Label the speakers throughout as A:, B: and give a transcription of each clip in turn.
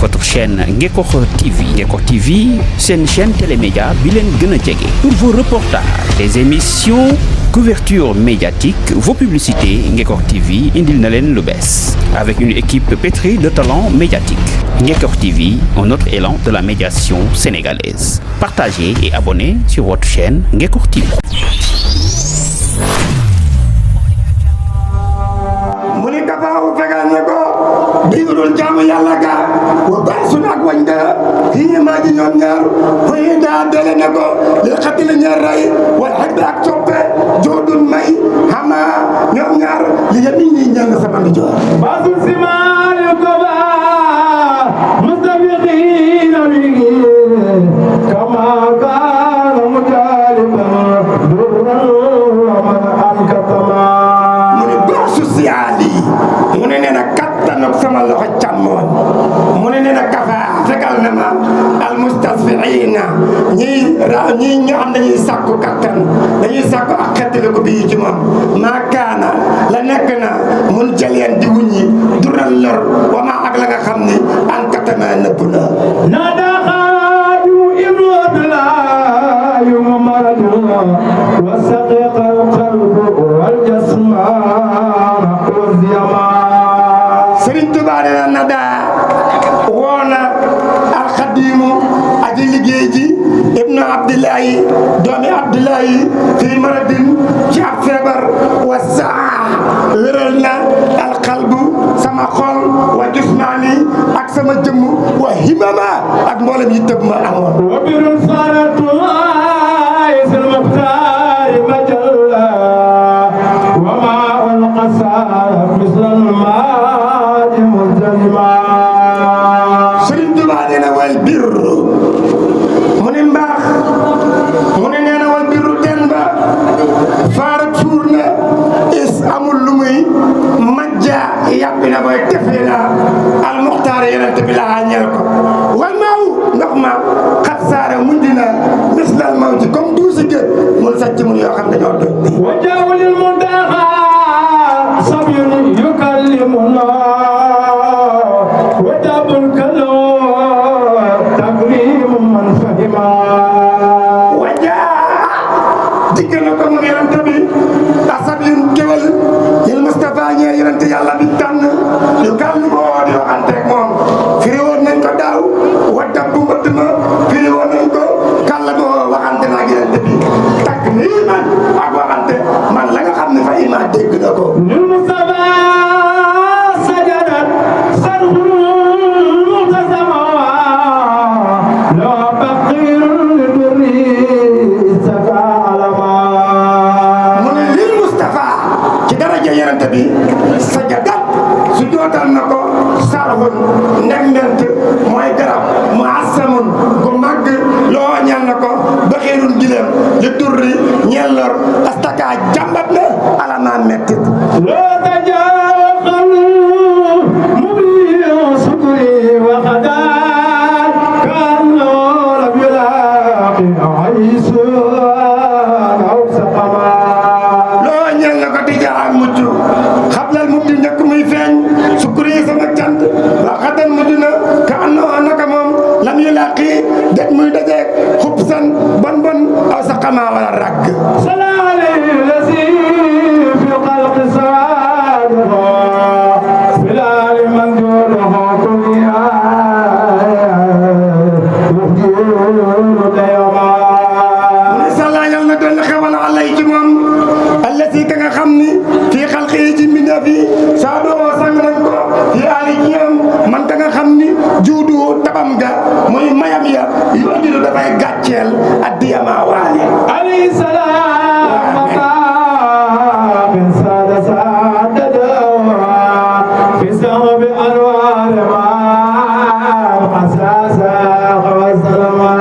A: votre chaîne Ngekokh TV. Ngekokh TV, c'est une chaîne télémédia bilen gëna djégé. Pour vos reportages, des émissions, couverture médiatique, vos publicités, Ngekokh TV indil na len lu bess. Avec une équipe pétrie de talents médiatiques. Ngekokh TV, un autre élan de la médiation sénégalaise. Partagez et abonnez sur votre chaîne Ngekokh TV.
B: bigul jamu yalla ga wa basuna ak wanda hi ma di ñom ñaar hoy da dele ne ko li xatil ñaar ray wal hadda ak toppe jodun may hama ñom ñaar li yami ñi ñang sama ndi jor basul simal yukoba mustabiqin bihi kama kana mutaliban durran wa ankatama muni basu siali muni neena tanok sama loxo càmmoñ mu ne nee na kafa fegal na ma al mustasfiina ñi ñoo xam dañuy sàkku kattan dañuy sàkku ak xettali ko bii ci moom maa kaana la nekk na mun jëleen di wuññi dural lor wa ma ak la nga xam ni an katama nëbb na nada xaaju ibnu abdullah yu maradu wa saqiqa al qalbu wal jasma wa ziyama Serigne Touba nee na nada woona alxadimu aji liggéey ji ibnu abdillahi doomi abdillahi fii maradin ci ab feebar wa saa wéral na alxalbu sama xol wa jusmaani ak sama jëmm wa himama ak mboolem yi tëb ma amoon wa birul faratu aysil muxtaari majalla wa ma ul qasar mislan ma Serigne Touba nee na wal birru mu ne mbaax mu ne nee na wal birru den ba faarat fuur na is amul lu muy majja yàppi na koy defee na al muxtaar yonent bi la ñeel ko wal maaw ndox ma xat saara mujj na mislal maw ci comme duusi gét mun sàcc mun yoo xam dañoo doy wa jaawlil muntaxa sabyun yukallimuna yonent yàlla bi tànn yu gàll boo di waxante ak moom firi woon nañ ko daaw wadda bu mbëtt ma firi woon nañ ko kàll boo waxante naa yonent bi takk nii man ak waxante man la nga xam ne fa ima dégg na ko ñun Mustafa sajadat sarhul mutasama loo baqirun li durri saka alama mu ne lil Mustafa ci daraja yonent bi sajadat su jootal na ko sarhun ndegment mooy garab mu asamun gu màgg loo ñal na ko baxirun gileem li turri ñellor astaka jàmbat na alama mettit loo tajaxal mubiyo sukuri waxadaat kan noola bilaqi aysu aw saqama loo ñal na ko tijaan mucc xablal mu di njëkk muy feeñ sukuri sama cant waxatan mujj na ka annoo naka moom lam yu laqi det muy dajeek xub san bon bon aw saqama wala ragg tabam ga muy mayam ya yooyu dafay gàcceel addiyama waali alayhi salaam min sada sadada fi sahbi anwar ma asasa wa salama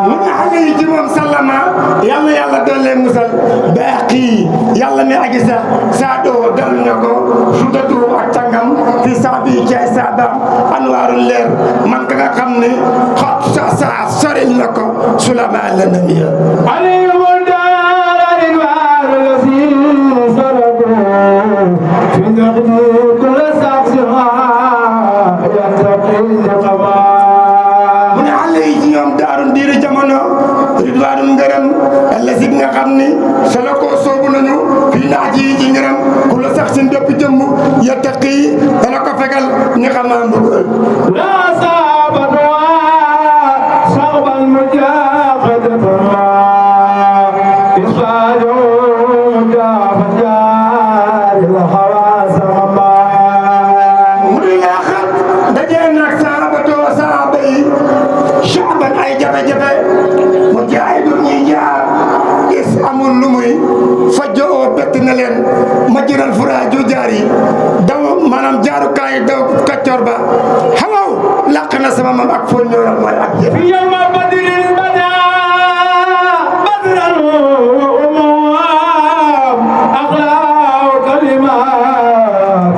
B: mu ne alayhi ci moom sallama yàlla yàlla doole musal baaqi yàlla mi aji sax saadoo dal na ko sudatu ak tàngam fi sahbi ci ay saadam anwaarul leer man ka nga xam ne xot sa saa soril na ko sulama la namiya alayhi darin waaru la si sarabo fi naqdi kula saxsiha yantaqi mu ne àll yi ci ñoom daarun diiri jamono ridwaanum ngërëm la si nga xam ni solo ko soobu nañu fii naaj yi ci ngërëm ku la sax seen bépp jëmm ya taqi dana ko fegal ñi xamaa mbugal
C: la sabatwa saban mujaqadatwa isfajo mujafajar la hawasama
B: mu ne yaa xam dajee nag sahabatoo sahaba yi shaban ay jafe-jafe mu jaay du ñuy jaar is amul lu muy fajjoo bett na leen ma jëral furaaju jaar yi daw maanaam jaarukaay daw kaccoor ba xawaw làq na sama mam ak foo ñëwal mooy ak jëf
C: yawma badrin bada badran umam akhlaq kalimat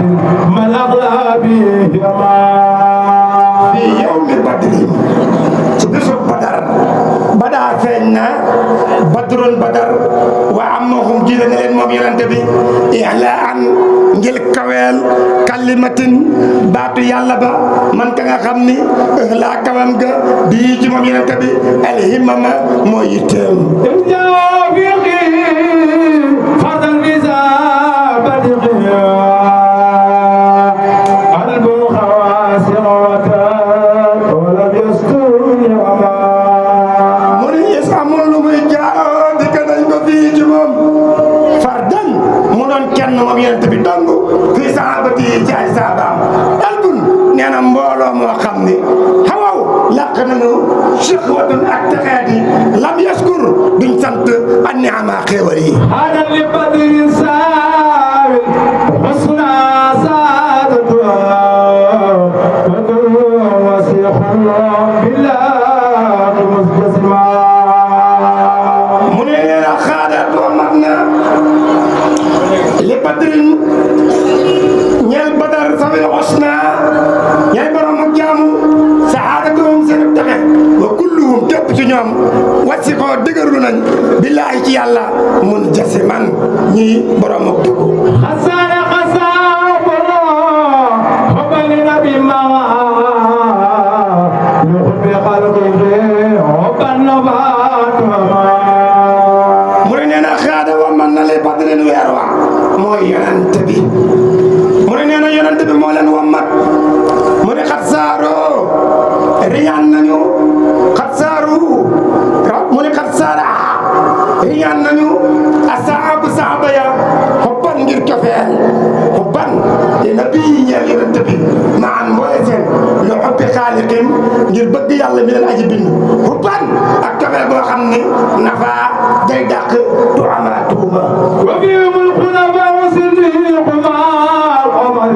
C: man akhla bihi ma
B: fi yawmi badrin ci bisu badar badar feeñ na badrun badar wa amahum jiite na leen moom yonente bi ihlaan ngir kaweel kalimatin baatu yàlla ba man ka nga xam ni laa kawam ga bii ci moom yonente bi alhimama mooy yitteem moom yonent bi dong fii sahabati yi ci ay sahabaam albun nee na mbooloo moo xam ni xawaw làq nañu shiqwatun ak texeet yi lam yaskur duñ sant an niama xéewal yi
C: hadan li badrin saawil husna saadatu wasixun billahi mustasima
B: mu ne nee na xaadat wa mat na li badrin ñeel badar sawil husna ñeel borom ak jaamu saadatuhum seen texe wa kulluhum képp ci ñoom wàcci ko dëgërlu nañ billaahi ci yàlla mun jasiman ñi borom ak dugg
C: xasana xasabolo xobali nabi mawa ñu xubbi xalqihi xoban nabatama
B: mu ne nee na xaada wa man na li badrin weer wa mooy yonent bi mu ne nee na yonent bi moo leen wammat mu ne xat saaroo riyaan nañu xat saaru mu ne xat saara riyaan nañu asaabu saaba ya xubban ngir cofeel xubban li nabi ñeel yonent bi maan mboole seen lu xubbi xaaliqin ngir bëgg yàlla mi leen aji bind xubban ak cofeel boo xam ne nafa day dàq du ama tuuma
C: wa fihim alxulafa wa siddiquma Omar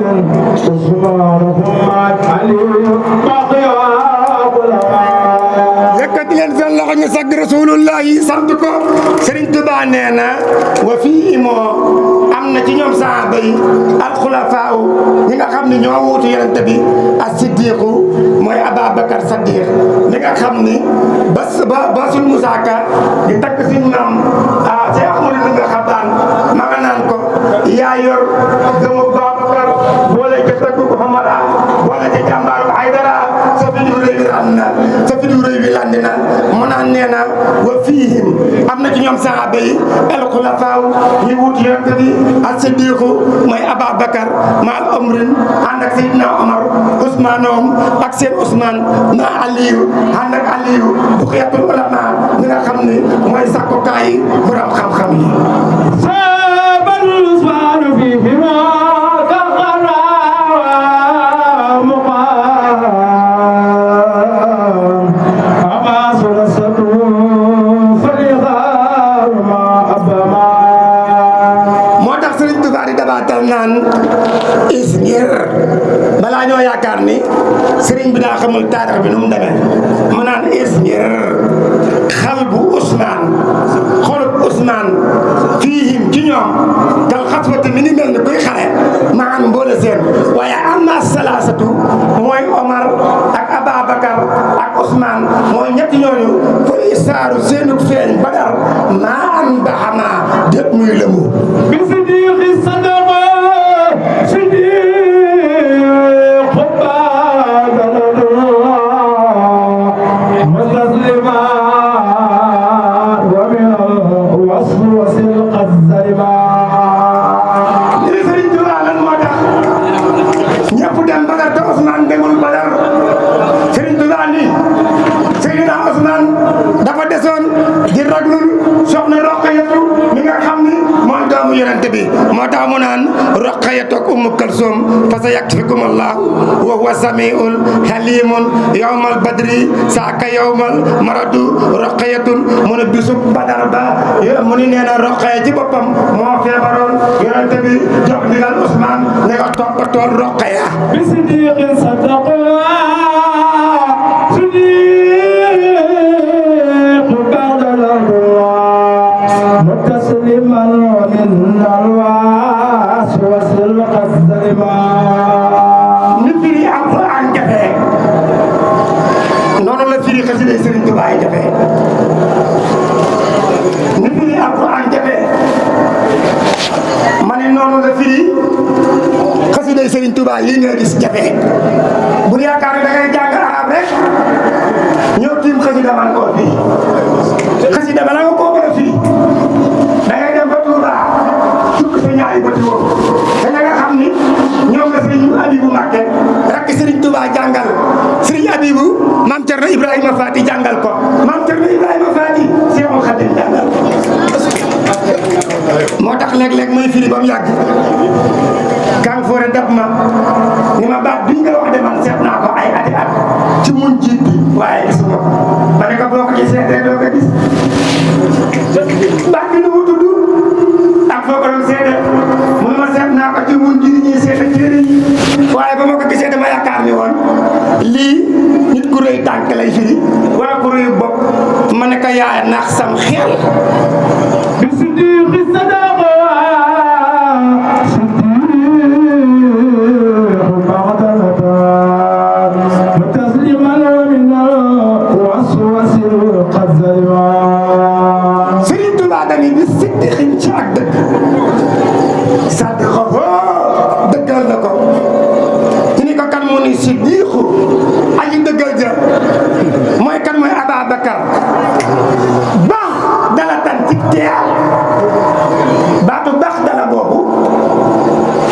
C: Usmaan Ali baqiya ulama
B: yëkkati leen seen loxo ñu sagg rasulullahi sant ko Serigne Touba nee na wa fii moo am na ci ñoom sahaaba yi alxulafaa ñi nga xam ne ñoo wuutu yonent bi as-siddiqu mooy Ababacar Saddiq ñi nga xam ni ba suñ Musaa Ka di takk suñ maam Cheikh Ahmadou nga xabaan ma nga naan ko yaa yor gëmu Babacar boole ca taggu ko Hamada boole ca jàmbaaru Aydara sa fi du réew bi rànd na sa fi du réew bi landi na mu naan nee na wa fiihim am na ci ñoom sahaaba yi alxulafaaw ñi wut yonent bi as-siddiqu mooy Ababacar maal Omrin ànd ak Seydina Omar Ousmanoom ak seen Ousmane ma Aliyu ànd ak Aliyu bu xeetul ulama ñi nga xam ne mooy sakkukaay borom xam-xam yi
C: sabal Usmaan fihima
B: naan is ngir balaa ñoo yaakaar ni sëriñ bi daa xamul taarix bi nu mu demee mu naan is ngir xal bu Ousmane xolub Ousmane fiihim ci ñoom kal xaswati mi ni mel ni kuy xare maan mboole seen waaye amma salaasatu mooy Omar ak Ababacar ak Ousmane mooy ñetti ñooñu fa isaaru seenu feeñ Badar maa an baxamaa dépp muy lëmu
C: صدق صديق حبا
D: yakfikum allahu wa huwa samiun halimun yawmal badri saaka yawmal maradu roqayatun mu ne bisub badar ba mu ni nee na roqaya ci boppam moo feebaroon yonente bi jox ndigal Ousmane ne ko toppatool roqaya
C: بصديق صدقوا صديق بعد الأهواء متسلما ومن الواس وسلق الظلمان
D: ni firi alquran jafe noonu la firi xasida Serigne Touba yi jafe ni firi alquran jafe ma ne noonu la firi xasida Serigne Touba yi nga gis jafe bu ñu yaakaar ne da ngay jàng arab rek ñëw tiim xasida man koo firi xasida bala nga koo mën a firi da ngay dem ba Touba sukk sa ñaari bëti woon te nga xam ni ñoom la Serigne Abibou Mbacké rakk Serigne Touba jàngal Serigne Abibou Mame Thierno Ibrahima Fati jàngal ko Mame Thierno Ibrahima Fati Cheikhul Khadim jàngal moo tax léeg-léeg muy firi ba mu yàgg kan foore dab ma ni ma baat bi nga wax de man seet naa ko ay ati at ci mun jiit bi waaye gisuma ko ma ne ko boo ko gisee rek doo ko gis baat bi nu mu tudd ak foo ko doon seede mun ma seet naa ko ci mun jiit ñi seede téere yi waaye ba ma ko gisee dama yaakaar ni woon lii nit ku rëy tànk lay firi wala ku rëy bopp ma ne ko yaay naax sam xel
C: بصديق صدقوا صديق بعد الأهواء متسلما ومن الواس وسلق الظلمان
D: Serigne Touba dañuy di siddixin ci ak dëgg saddiqa ko dëggal na ko ñu ni ko kan mu ni siddiqu aji dëggal ja mooy kan mooy Ababacar baax dala tan ci teel baatu baax dala boobu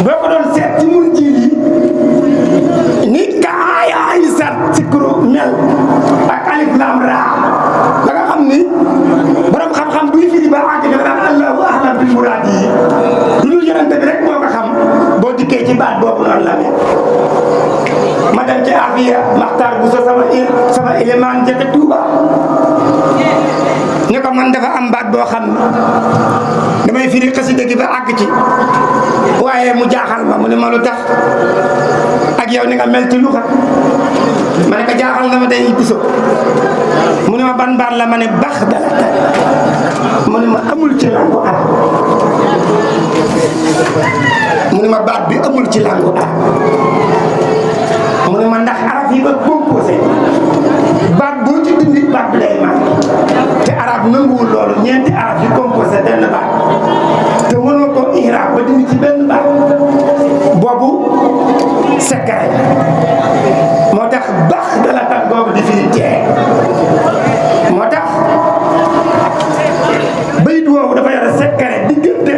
D: boo ko doon seet ci mun ji yi nit ka ay sat sikru mel ak alif lam ra da nga xam ni borom xam-xam buy firi ba àgg nga naan allahu ahlam bil muraad yi lu dul yonente bi rek moo ko xam boo dikkee ci baat boobu noonu la mel ma dem ci afiya maxtaar bu so sama ilimaan jëkk Tuuba ne ko man dafa am baat boo xam ne damay firi xasida gi ba àgg ci waaye mu jaaxal ma mu ne ma lu tax ak yow ni nga mel ci luxa ma ne ko jaaxal na ma day biso mu ne ma ban baat la ma ne bax dala ta mu ne ma amul ci langu arab mu ne ma baat bi amul ci langu arab mu ne ma ndax arab yi ba composé baat boo ci dindi baat bi day man te arab nanguwul loolu ñeenti arab yi composé benn baat te mënoo ko irab ba dindi ci benn baat boobu secret moo tax bax dala tax boobu di firi tee moo tax bayit woowu dafa yore secret diggante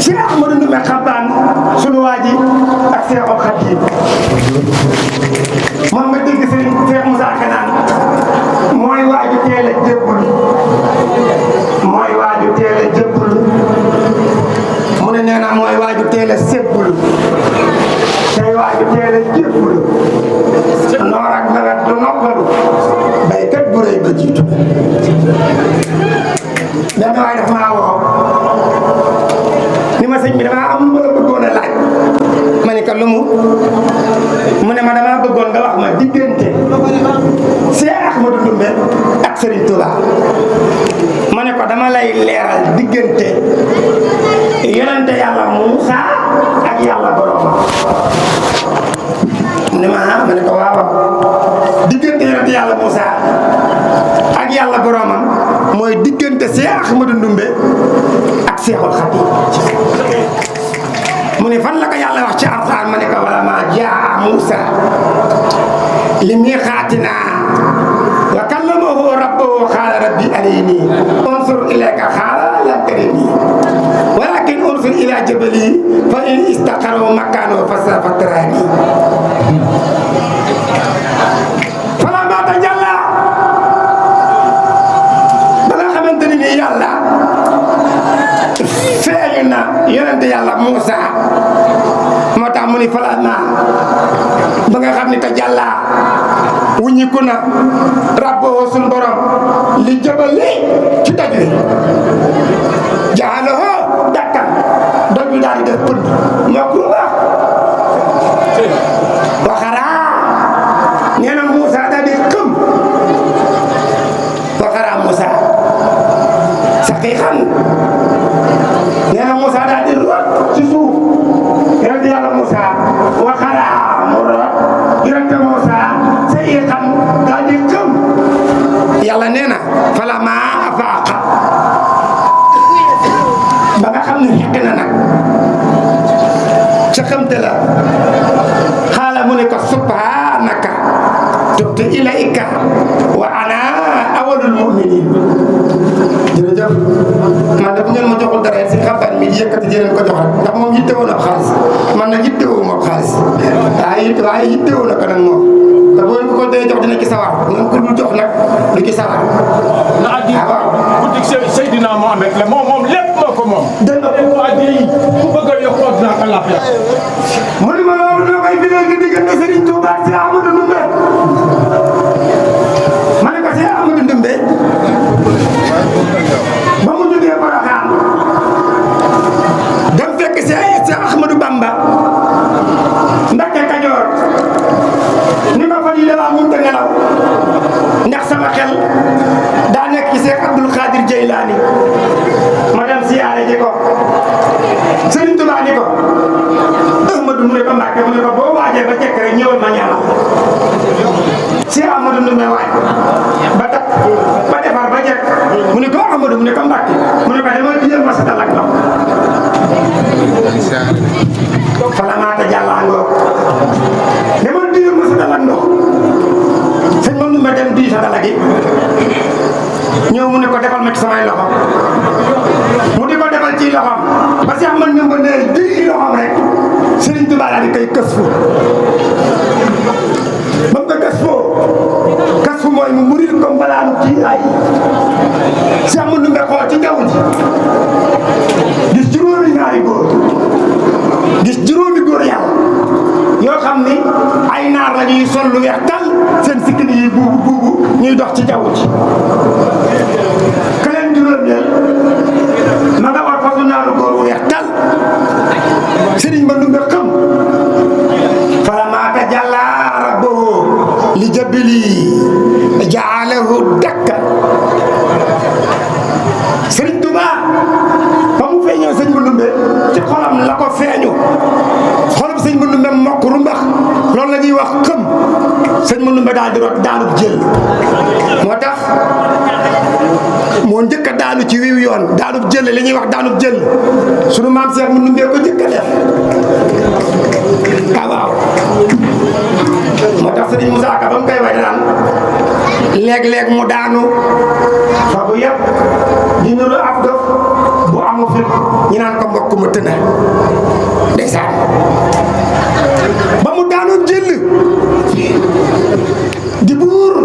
D: Cheikh Ahmadou Ndoumé Xabaan sunu waa ji ak Cheikhul Khadim moom nga dégg Serigne Cheikh Moussa Kanaan mooy waaju teel a jébbul mooy waaju teel a jébbul mu ne nee na mooy waaju teel a sébbul tey waaju teel a jébbul noor ak nawet du noppalu baykat bu rëy ba jiitu benn waay daf maa woo ni ma sëñ bi damaa am lu ma la bëggoon a laaj ma ne ko lu mu ne ma damaa bëggoon nga wax ma diggante Cheikh Ahmadou Ndoumé ak Serigne Touba ma ne ko dama lay leeral diggante yonente yàlla Moussa ak yàlla boromam mu ne ma ne ko waaw diggante yonente yàlla Moussa ak yàlla boromam mooy diggante Cheikh Ahmadou Ndoumé ak Cheikhul Khadim mu ne fan la ko yàlla wax ci alxuraan ma ne ko wala ma jaa Moussa li miiqaatina wa kallamahu rabbuhu qaala rabbi arini unsur ilayka qaala lam tarini walakin unsur ila jabali fa in istaqarra makanahu fa sawfa tarani falamma tajalla ba nga xamante ni yàlla feeñu na yonente yàlla Moussa moo tax mu ni fala tajalla wuññiku na rabboo sun borom li jabali ci daj wi jaaloho dakkan doj bi daal di def pënd ñokru ba waxara nee na Moussa daal di xëm waxara Moussa saqiixan nee na Moussa daal di rot ci suuf yonent yàlla Moussa waxara mu rot yonent Moussa saqiixan daal di xëm yàlla nee na falama afaaqa ba nga xam ne xeq na nag ca xamte la xaala mu ne ko subhanaka tubtu ilayka wa ana awwalul mu'minin jërëjëf man de bu ngeen ma joxul dara si xabaar mi yëkkati jëreen ko jox rek ndax moom yittewoo na xaalis man nag yittewoo ma xaalis waaye yittewoo na ko nag moom te boo ko dee jox dina ci sawar ngeen ko dul jox nag du ci sawar
C: na addi guddik Seydina Mohamed la moom lépp moo ko moom
D: dégg nga
C: ko addi yi ku bëgg a yokk dinaa ko laaf ya
D: mu ni ma loolu doo koy bindal nga diggante Serigne Touba ak si Amadou Ndoumbe ma ne ko si Amadou Ndoumbe ba mu jógee Porokhane dem fekk si Ahmadou Bamba Mbacké Kajoor ni ma fan yi damaa mënut a nelaw ndax sama xel daa nekk ci Cheikh Abdoul Khadir Jeylaani ma dem siyaare ji ko Serigne Touba ni ko Ahmadou mu ne ko Mbacké mu ne ko boo waajee ba jekk rek ñëwal ma ñaanal Cheikh Amadou Ndoumbe waaj ba tax ba defar ba jekk mu ne ko Ahmadou mu ne ko Mbacké mu ne ko dama jël ma sa dalak ndox fala maata jàllaangoo dama jël ma sa dalak ndox sëñ ma Ndoumbe dem di sa dalak gi ñëw mu ne ko defal ma ci samay loxo mu di ko defal ci loxom ba si man Ndoumbe ne di loxom rek Serigne Touba daal di koy kës fu ba mu ko kës fu mooy mu murit ko mbalaanu ci ay si am Ndoumbe xool ci jaww ji gis juróomi ñaari góor gis juróomi góor yàlla yoo xam ni ay naar la ñuy sol lu weex tal seen sikkin yi buubu ñuy dox ci jaww ji ka leen juróomeel ma nga war fasu naaru góor wu weex tal Serigne ma Ndoumbe xam fala maata jàlla rabbahu li jabili jaalahu dakka Serigne Touba ba mu feeñoo sëñ ma Ndoumbe ci xolam la ko feeñu xolam sëñ ma Ndoumbe mokk rumbax loolu la ñuy wax xëm sëñ ma Ndoumbe daal di rot daanu jël moo tax moo njëkk a daanu ci wiw yoon daanub jël li ñuy wax daanub jël sunu maam Cheikh ma Ndoumbe ko njëkk a def waaw moo tax Serigne Moussa Ka ba mu koy way daan léeg-léeg mu daanu fa bu yëpp di nuru ab dof bu amu fit ñu naan ko mbokk ma tëna ndeysaan ba mu daanu jël di buur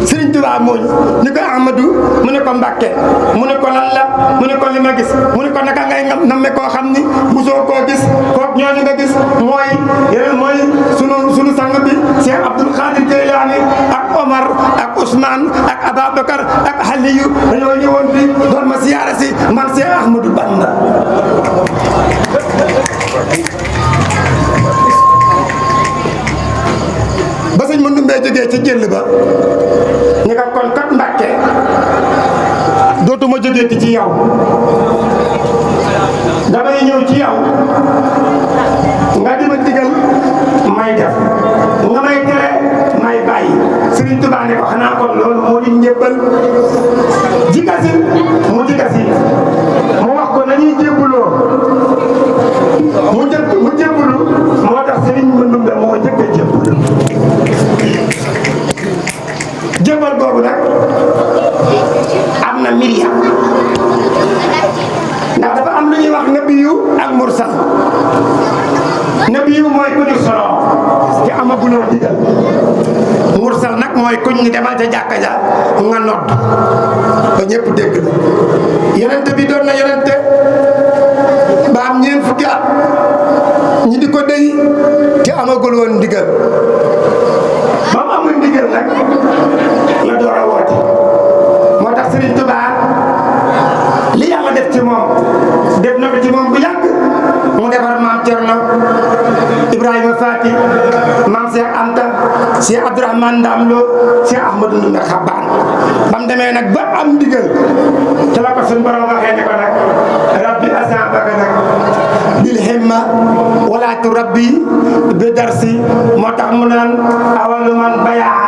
D: Serigne Touba mooñ ni ko Ahmadou mu ne ko Mbacké mu ne ko lan la mu ne ko li ma gis mu ne ko naka ngay namme koo xam ni musoo koo gis kook ñooñu nga gis mooy yeneen mooy sunu sang bi Cheikh Abdoul Khadir Jeylaani ak Omar ak Ousmane ak Ababacar ak Aliyu dañoo ñëwoon fi doon ma siyaara si man Cheikh Ahmadou Bamba ba sëñ ma Ndoumbe jógee ci jëll ba ñu ko kon kat Mbacké dootuma jógeeti ci yow damay ñëw ci yow nga di ma digal may def nga may tere may bàyyi Serigne Touba ne ko xanaa kon loolu moo di njëbbal jigasi mu jigasi mu wax ko nañuy jébbuloo mu jébbulu moo tax Serigne ma Ndoumbe moo njëkk a jébbulu jébbal boobu nag am na Miriam ndax dafa am lu ñuy wax nabiyu ak mursal nabiyu mooy ku ñu solo te amaguloo digal mursal nag mooy kuñ ni demal ca jàkka ja nga nodd ba ñëpp dégg la yonente bi doon na yonente ba am ñeent fukki at ñi di ko déy te amagul woon ndigal ba mu amul ndigal nag la door a woote moo tax Serigne Touba li yàlla def ci moom def na ko ci moom bu yàgg mu defar maam Thierno Ibrahima Fati maam Cheikh Anta Cheikh Abdourahmane Ndam Lo Cheikh Ahmadou Ndoumbe Xabbaan ba mu demee nag ba am ndigal ci la ko suñu borom waxee ne ko nag rabbi asabaka nag bil himma wala tu rabbi bi darsi moo tax mu naan awalu man bayaa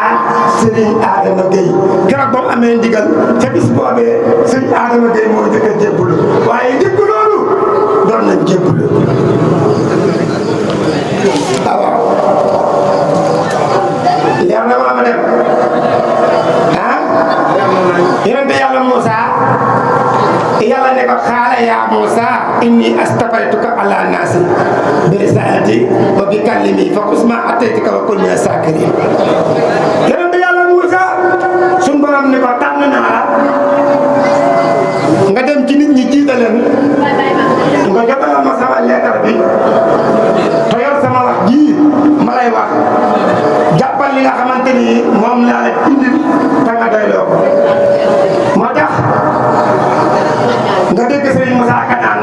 D: Serigne Adama Gueye keroog ba mu amee ndigal ca bis boobee Serigne Adama Gueye moo jëkk a jébbalu waaye dégg loolu doon nañ jébbalu waaw leer na ma dem yonente yàlla Moussa yàlla ne ko xaala yaa Moussa inni astafaytuka ala naasi bi risalati wa bi kallimi fa xuz maa ataytuka wa kun mina saakiriin yonente yàlla Moussa suñ borom ne ko tànn naa la nga dem ci nit ñi jiite leen nga jotal ma sama leetar bi te yor sama wax ji ma lay wax jàppal li nga xamante ni moom laa la indil te nga doyloo ko moo tax nga dégg Serigne Moussa Ka naan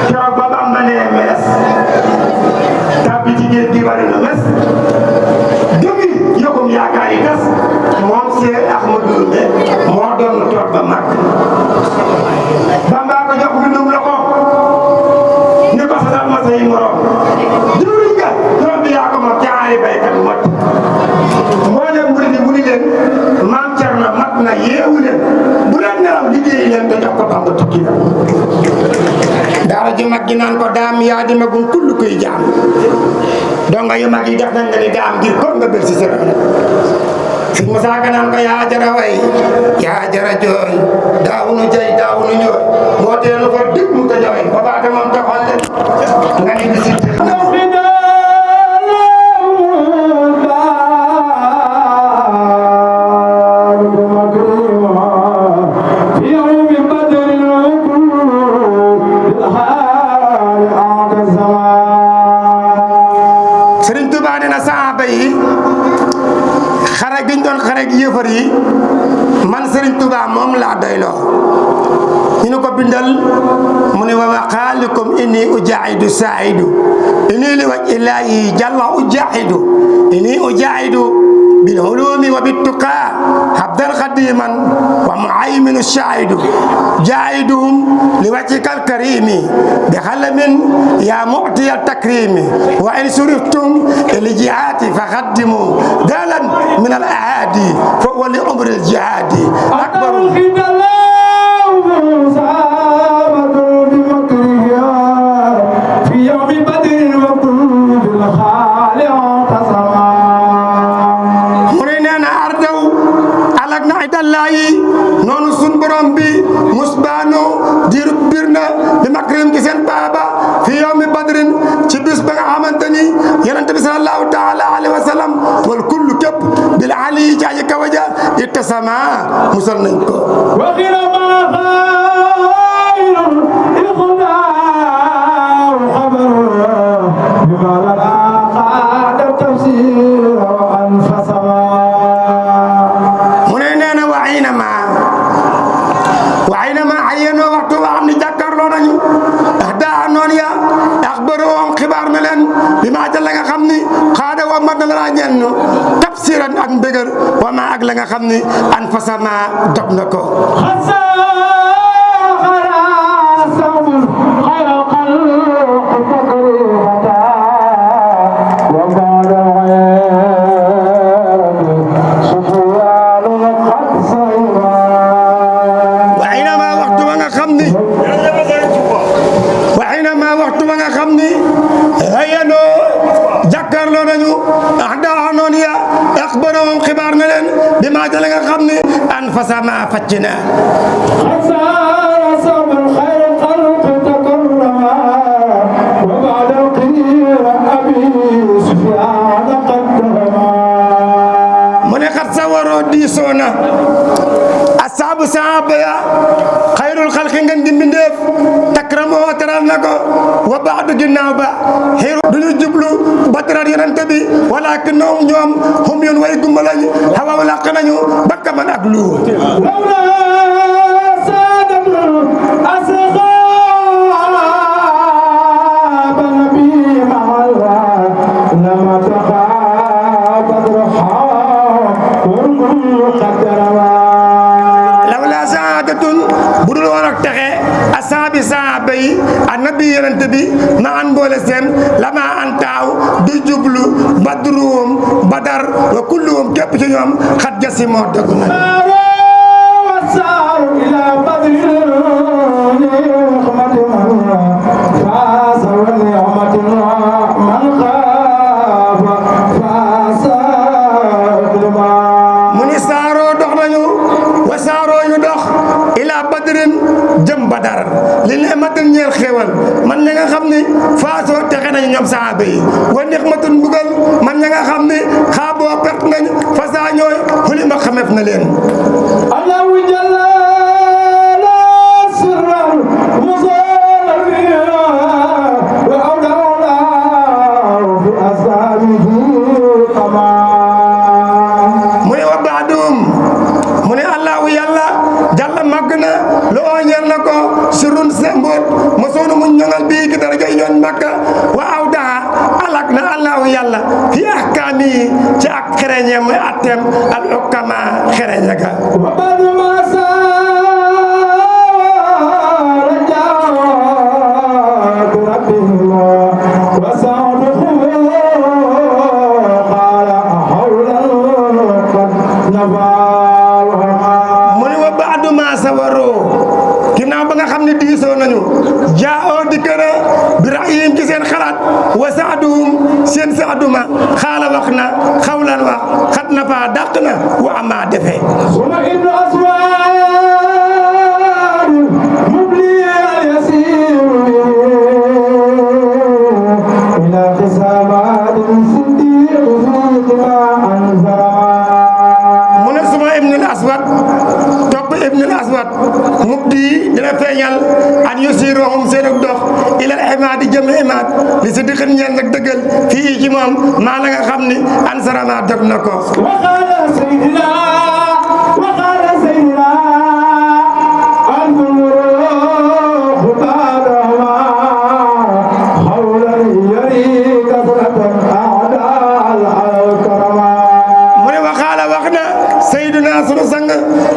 D: keroog ba Bamba nee meles tàbbi ci géej gi bari na mes gëmi yëgum yaakaar yi des moom Cheikh Ahmadou Ndoumbe moo doon toog ba mag Bamba ko jox bindum la ko ni ko sasal ma say morom jëriñ nga doom bi yaa ko moom caari baykat mot moo leen murid yi mu ni leen maam Thierno mat na yeewu leen bu leen nelaw liggéey leen te jox ko Bamba tukki na daara ju mag gi naan ko daam yaa di magum kull kuy jaam donga yu mag yi def nañ nga ni daam ngir kon nga bel si sa Sëñ Moussa Ka naan ko yaa jara way yaa jara jooy daawunu jay daawunu ñooy moo teelu fa dëgg mu ko jooy ba baata moom taxoon leen nga ni di sitte Sëriñ Tuubaa nee na saaba yi xare giñ doon xare ak yëfar yi man Serigne Touba moom laa doyloo ñu ne ko bindal mu ne wa maqaalikum inni ujaahidu saahidu inni li waj illaahi jalla ujaahidu inni ujaahidu bil ulumi wa bit tuqaa habdan khadiman wa muhayminu shaahidu jaahiduhum li wajhikal karimi bi khalamin ya mu'tiyal takrimi wa in suriftum li jihaati fa khaddimu dalan min al aadi fa wali umri al jihaadi akbar noonu sun borom bi musbaano diiru birna bi makrim gi seen baaba fi yawmi badrin ci bis ba nga xamante ni yonent bi sallallahu taala alayhi wa sallam wal kullu képp bil ali jaaji kawaja ittasama musal nañ ko tafsiran ak mbëgër wa ma ak la nga xam ni an fasama dog na ko fasama faccina mu ne xat sawaroo diisoona asaabu saaba ya xayrul xalqi ngeen di mbindeef takramu akramoo teral na ko wa baadu ginnaaw ba xiru duñu jublu ba teral yonente bi walakin ñoom hum yoon way gumba lañ xawaw làq nañu ba kaman ak lu budul woon ak texe asaabi saaba yi annabi yonente bi ma an boole seen lama an taaw du jublu badruhum badar wa kulluhum képp ci ñoom xat jasi moo dëgg na mu ni saaroo dox nañu wa saaroo ñu dox ila badrin jëm badar li ne matin ñeel xéewal man ña nga xam ni faasoo texe nañu ñoom saaba yi wa nixmatun mbugal man ña nga xam ni xaaboo pert nañ fasaa ñooy xuli ma xamef na leen allahu jalla la sirral musalafiya wa awdawla fi asaabihi kama mu ne wa baadum mu ne allahu yàlla jàlla màgg na loo ñeel na ko surun se mboot mosoonu mu ñoŋal bii ki dara jay yoon Makka wa aw daa alak na allahu yàlla fi ahkaami yi ci ak xereñe muy atteem al ukama xereñe ga wa badu ma jaao di këra bi raayim ci seen xalaat wa saaduhum seen saaduma xaala wax na xawlan wax xat na fa dàq na wa ama defe suma ibnu aswad mubli al yasir ila xisamat siddiq ma anzara mu ne suma ibnu al aswad topp ibnu al aswad mubdi dina feeñal an yusirohum seen ak dox ilal imaadi jëm imaad li si dëxën ñeel nag dëggal fii ci moom maa la nga xam ni ansarama dog na ko waxaala sayyidina sunu sang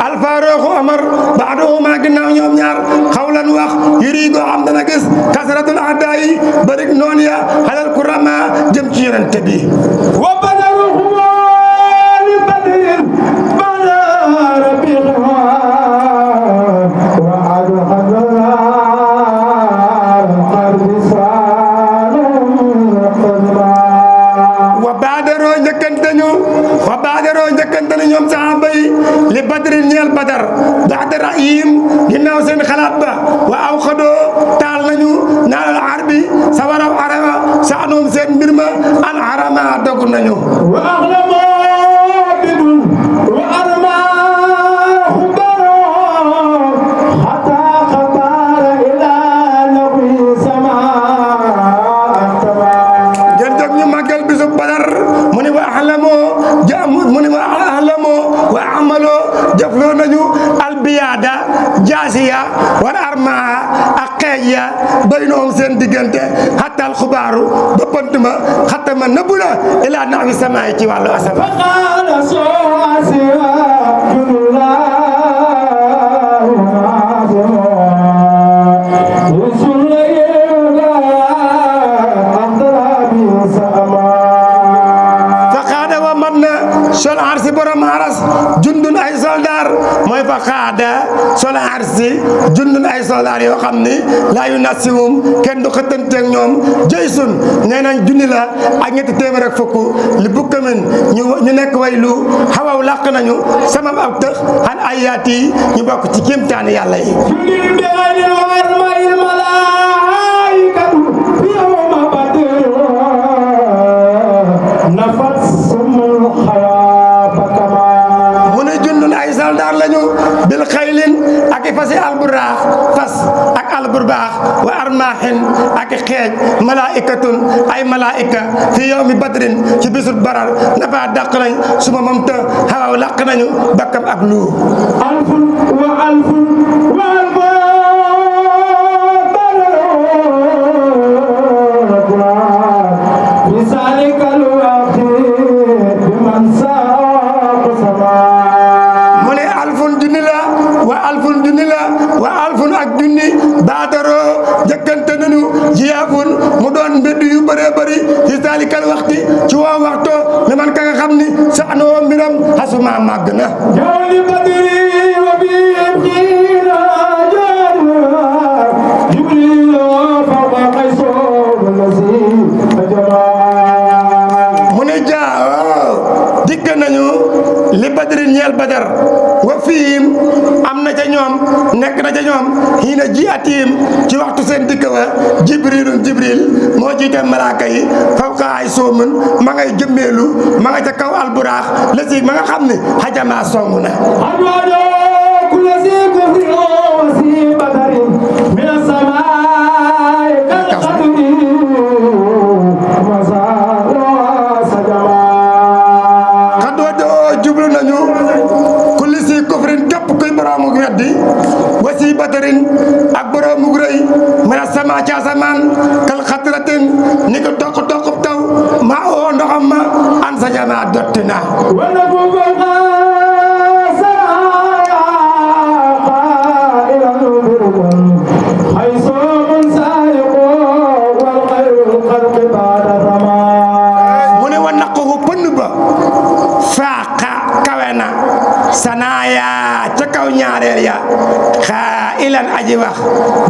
D: alfaarooxu Omar baadohuma ginnaaw ñoom ñaar xawlan wax yëri goo xam dana gis kasratul adaa yi barik noon ya xalal kurama jëm ci yonente bi wa badaruhuma li badrin bada rabbihima wa adu xadara alxarbi wa baadaroo njëkkante ñu ñoom saxaaba yi li badrin ñeel badar baada ra'yim ginnaaw seen xalaat ba wa aw xadoo taal nañu naalal arbi sawaraw arama saanum seen mbir ma an arama dog nañu wa axlamo bidun wa arma xubaro xata xabara ila nabi sama ngeen jóg ñu màggal bisu badar mu ne wa axlamo mu ne wa axlamo wa amalo jëfloo nañu albiyaada jaasiya war armaa ak xeej ya baynoom seen diggante xatal xubaaru ba pënt ma xatama nëbbu la ilaa naxwi samaay ci wàllu asama sol arsi borom aras jundun ay soldar mooy fa xaada sol arsi jundun ay soldar yoo xam ni laa yu nasiwum kenn du xëttanteeg ñoom jëy sun nee nañ junni la ak ñetti téeméer ak fukk li bukkamin ñu nekk waylu xawaw làq nañu sama ab tëx xan ayaat yi ñu bokk ci kéemtaani yàlla yi bil xaylin ak i fasi alburaax fas ak bu baax wa armaahin ak xeej malaikatun ay malaika fi yawmi badrin ci bisul barar nafa dàq nañ suma moom te xawaw làq nañu bakkam ak lu
B: alfun wa alfun wa alfun
D: mu doon mbedd yu bëree bëri ci salikal waxti ci woo waxto mi man ka nga xam ni sa anoo mbiram xasuma màgg na
B: jawli badri wa bi jina jana jibril fawqa qayso walazi ajama
D: mu ne jaa dikk nañu li badri ñeel badar wa fiim am na ca ñoom nekk na ca ñoom xiina ji atiim ci waxtu seen dikk wa jibrilun jibril moo jiite malaaka yi fawqa ay soomun ma ngay jëmmeelu ma nga ca kaw alburaax la si ma nga xam ne xajamaa song na
B: adwado kula si kufri wa si badari min as-samaa'i kal qadri wa sajama
D: xadwado jublu nañu kulli si kufrin képp kuy boroomu weddi wa si badarin ak boroomu rëy min as-samaa'i ci asamaan kal xatratin ni ko toq taw ma oo ndoxam ma an sajama dotti na sanaaya ca kaw ñaareel ya xaa ilan aji wax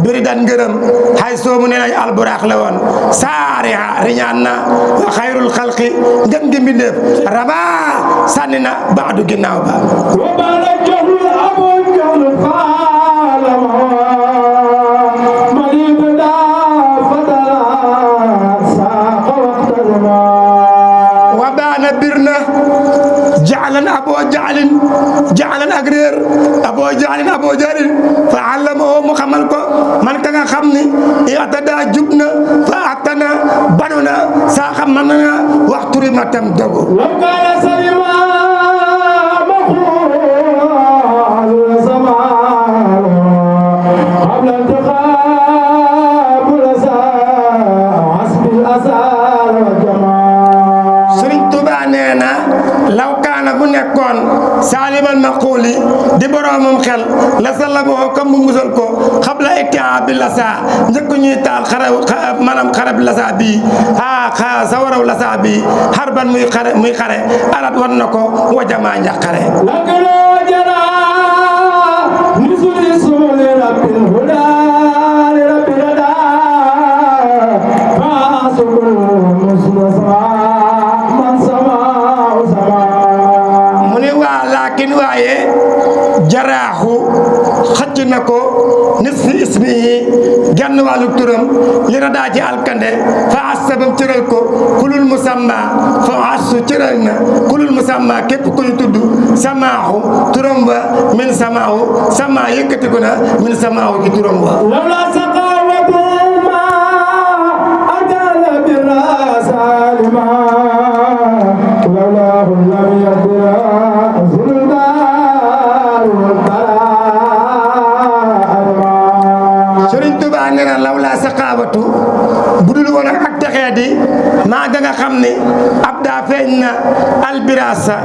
D: biri dan ngërëm xay soomu ne nañ alburaax la woon saariha riñaan na wa xayrul xalqi ngëm gi mbindeef raba sànni na baadu ginnaaw ba
B: wa bala joxul abo joxul faalama malib da fadala saaqa waxtadama
D: wa baana birna jaalan ak réer aboo jaalin fa allamahu mu xamal ko man ka nga xam ni i'tada jub na fa attana banu na saa xam man na waxtu ri ma tam dogu
B: law kaana salima maxuul zaman qabla intiqaab lasa hasbil asar wa jamaa
D: Sëriñ Tuubaa nee na law kaana bu nekkoon saalimal maquuli di boroomam xel la sallamoo comme mu musal ko xabla iktia bi lasa njëkk ñuy taal maanaam xare bi lasa bii sawaraw lasa bii xarban muy xare arat war na ko wajamaa njaqare
B: lakino jara nisuli sumuli rabbil huda li rabbil huda faasukul muslasma man sama
D: laakin waaye jaraaxu xëcc na ko nisfi ismihi genn wàllu turam li na daa ci alkande fa asabam cëral ko kulul musamma fa asu cëral na kulul musamma képp ku ñu tudd samaaxu turam ba min samaaxu sama yëkkatiku na min samaaxu ci turam ba
B: lawla saqawatu ma adala birra salima lawla lam yadra
D: Sëriñ Tuubaa nee na lawla saqaawatu bu dul woon ak texee di maa ga nga xam ne ab daa feeñ na albirasa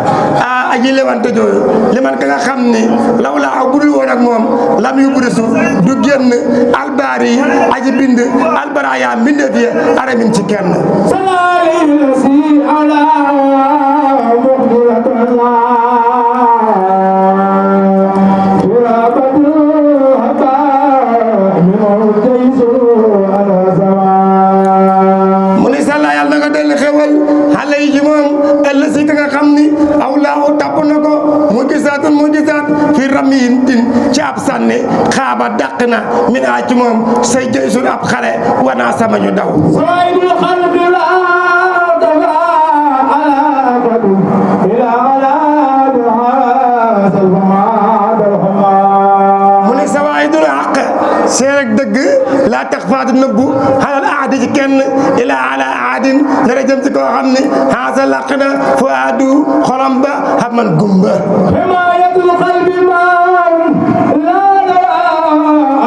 D: aji lewante jooyu li man ka nga xam ne lawla ak bu dul woon ak moom lam yu burisu du génn albaari aji bind albaraya mbindeef yi aramin ci kenn mu ni sàlla yàlla na nga dellu xewal xale yi ci moom ëllëg si ka nga xam ni aw laaw tàpp na ko mu gisaat fi ramiyin tin ci ab sànni xaaba dàq na min a ci moom say jëysul ab xare wana sama ñu daw mu ni sawaay dul xaq seerek dëgg taxfaatu nëbbu xalal aadi ci kenn ila ala aadin dara jëm ci koo xam ne xaasa laq na fu aadu xolam ba xam man gumba
B: himayatul qalbi man la dara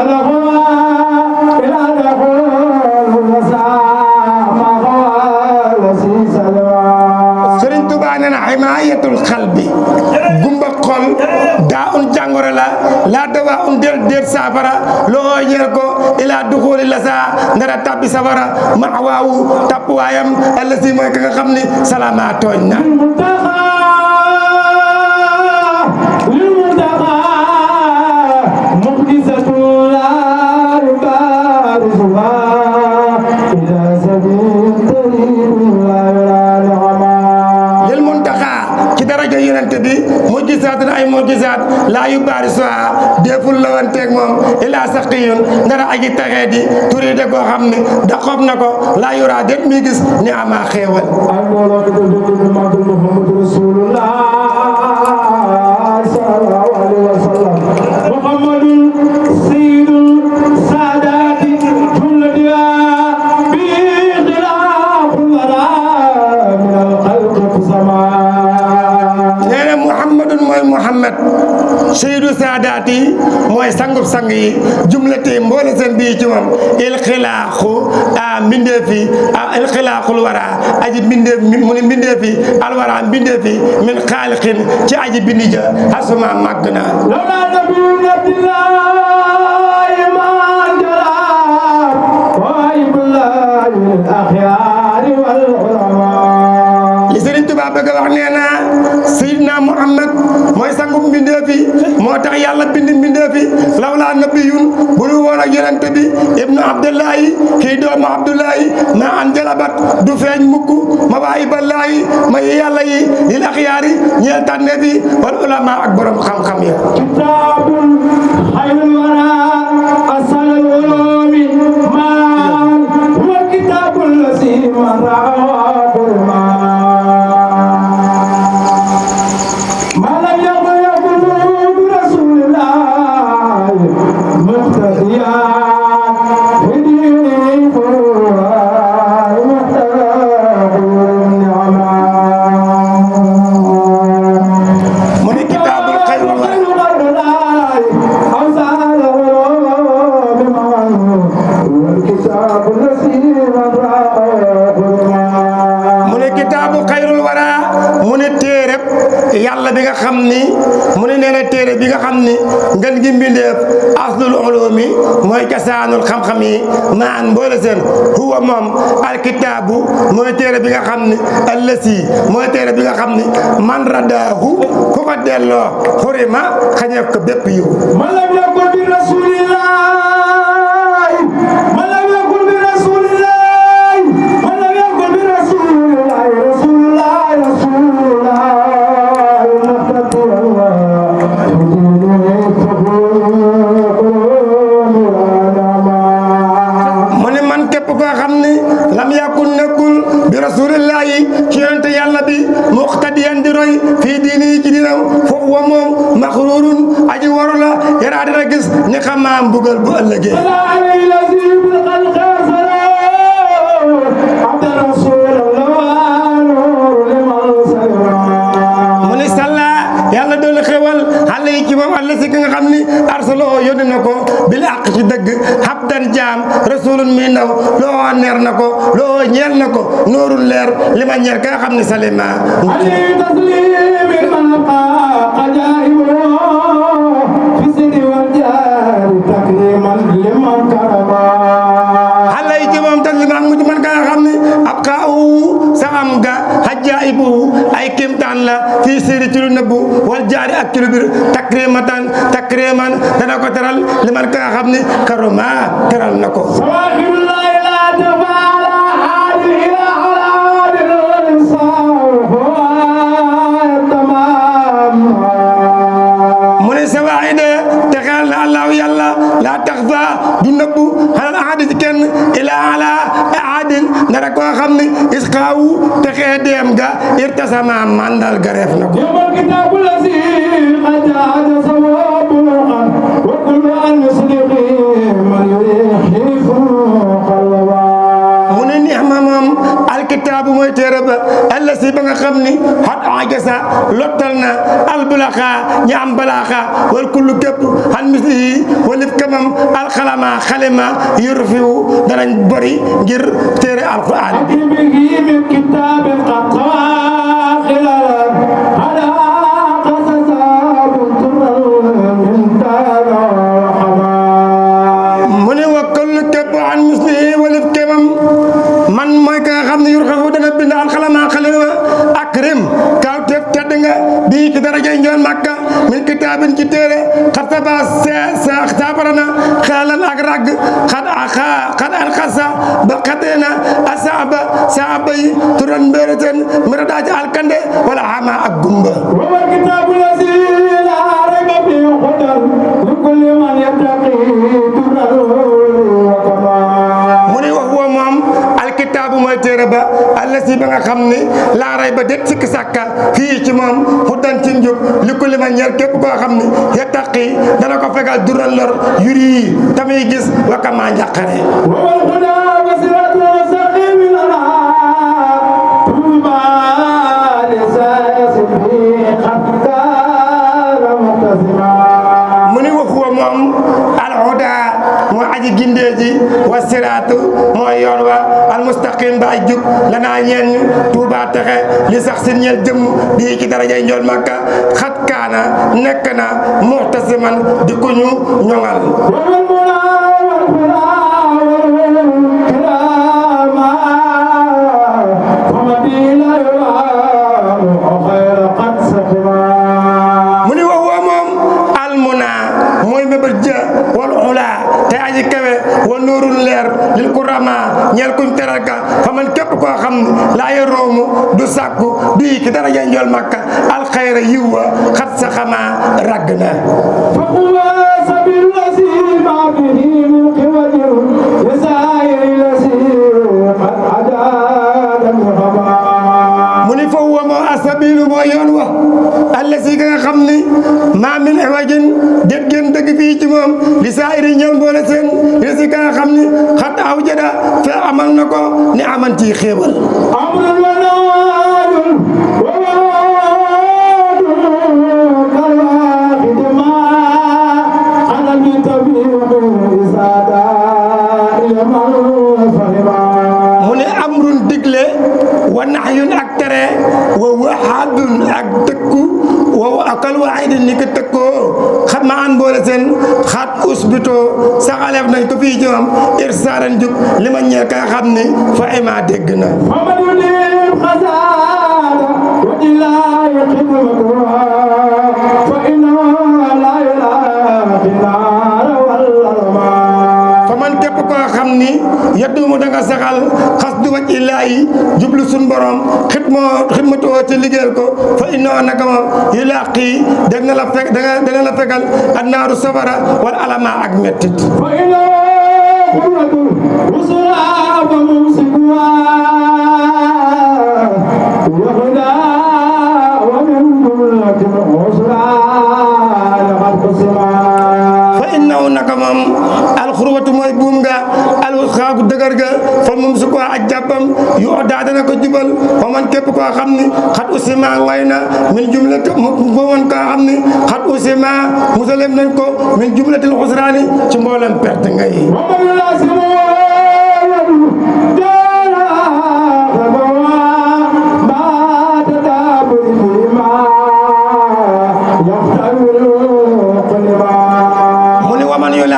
B: ala huwa ila
D: Sëriñ Tuubaa nee na himayatul qalbi gumba xol daa un jàngoro la laa dawaa un déet saafara loo ñeel ko ila duxuli la saa ndara tabbi safara ma waawu tapp waayam alla si mooy ka nga xam ni salaama tooñ na yonente bi mujjisaat na ay mujjisaat laa yu baari soa deful la wanteeg moom ilaa saqiyun ndara aji taxee di turi de koo xam ne da xob na ko laa yuraa det mi gis ni ama xeewal
B: ay mbooloo ko dëgg magal Muhammadu Rasulullah sallallahu alayhi wa sallam Muhammadun sayyidul saadaati jumlatiha bi xilaaful wara min al xalqi sama
D: mooy Muhammad Seydou Saadaati mooy sangub sang yi jumlate mboole seen bii ci moom il xilaaxu a mbindeef yi il xilaaxul wara aji mbindeef mu ne mbindeef yi alwara mbindeef yi min xaalixin ci aji bindi ja asuma màgg na
B: lawla nabi abdillahi man jala wa ibullahi al axyaari wal ulama
D: li Sëriñ Tuubaa bëgg a wax nee na Seydina Muhammad mooy sangu mbindeef yi moo tax yàlla bind mbindeef yi lawlaa nabiyun bu dul woon ak yonent bi ibnu Abdullahi kii doomu Abdullahi ma an jalabat du feeñ mukk ma waa iballaahi ma yàlla yi lil axyaari ñeel tànneef yi wal ulama ak borom xam-xam ya
B: kitaabun xayrul wara asalal ulumi maan wa kitaabul lasi
D: yàlla bi nga xam ni mu ne nee na téere bi nga xam ni ngën gi mbindeef aslul ulumi mooy casaanul xam-xam yi maan mboole seen huwa moom alkitaabu mooy téere bi nga xam ni allasi mooy téere bi nga xam ni man radaahu ku ko delloo xurima xañeef ko bépp yiw
B: man lam yakun bi rasulillahi man lam yakun bi rasulillahi man lam yakun bi rasulillahi rasulillahi rasulillahi
D: mu ne man képp koo xam ni lam yakun nekkul bi rasulillahi ci yonente yàlla bi muqtadiyan di roy fii diini ci dinam foofu wa moom maxrurun aji waru la yaraa dina gis ni xamaa mbugal bu ëllëgee yàlla doole xewal xale yi ci moom àll si ki nga xam ni arsaloo yónni na ko bil àq ci dëgg habdan jaam rasulun mi ndaw loo neer na ko loo ñeel na ko noorul leer li ma ñeer ka nga xam ni salima xale yi ci moom taslima mujj man ka nga xam ni ab kaa saxam ga hajjaibu ay kéemtaan la fii séeri ci lu nëbbu wal jaari ak ci lu bir takriman dana ko teral li man ka nga xam ni karuma teral na ko mu ne sawaide texeel na allahu yàlla la taxfa du nëbbu xalal ahadi ci kenn ila ala ahadin dara koo xam ni isqaawu texee deem ga irtasama mandal gareef na ko téere ba allasi ba nga xam ni xat ajasa lottal na albulaxa ñi am balaaxa wal kullu képp xan misli walif kamam alxalama xalima yurfiwu danañ bori ngir téere alquran bi mu ne wa kullu képp xan misli walif kamam man mooy ka nga xam ne yurfiwu dana bind alxalama xalima akrim kawteef tedd nga bii ci darajay njoon Makka min kitaabin ci téere xat saba saabarana xeelal ak ragg xat alxasa ba xateena saaba yi turan mbéréten mira daa ci alkande wala xama ak gumba mu ne wax woo moom alkitaabu mooy téere ba allasi ba nga xam ni laa ray ba det sikki sàkka fii ci moom xudan ci njub li ko li ma ñeel képp koo xam ni yettaqi dana ko fegal dural lor yuri yi tamuy gis wakama njàqare mu ni wax woo moom alhuda mooy aji gindeeji wa siraatu mooy yoon wa almustaqim ba ay jub lanaa ñeen ñu tuuba texe li sax si ñeel jëm bii ci darajay njool Makka xat kaana nekk na muhtasiman di ku ñu ñoŋal mu ni wax woo moom almuna mooy mébal jë wal ula te aji kawe wa nuurul leer lil ku rama ñeel kuñ teral ka fa man képp koo xam ne laa ya roomu du sàkku bii ki daraja njool Makka alxayra yiw wa xat sa xama ragg na mu ni foofu wa moo asabilu moo yoon wa allasi nga xam ni maa min iwajin det gën dëgg fii ci moom li saa iri ñëw mboole seen resi nga xam ni xat aw jada fe amal na ko ni aman ci xéewal mu ne amrun digle wa nahyun ak tere wa waadun ak tëkku wa akal waidin ni ko tëkkoo xat ma an boole seen xat usbito saxaleef nañ ko fii ci moom irsaaran jub li ma ñeel ka xam ni fa ima dégg na fa man képp koo xam ni yeddumu da nga saxal xas du waj illaahi jublu sun borom xidmatoo ci liggéeyal ko fa innoo naka moom yu laqi dana la fegal annaaru safara wal alama ak mettit fa innahu naka moom alxurwatu mooy buum nga alxaagu dëgër ga fa moom su ko ak jàppam yu daa dana ko jubal fa man képp koo xam ni xat usima ngoy na min jumlati fa man koo xam ni xat usima musalem nañ ko min jumlatil xusraani ci mboolem perte ngay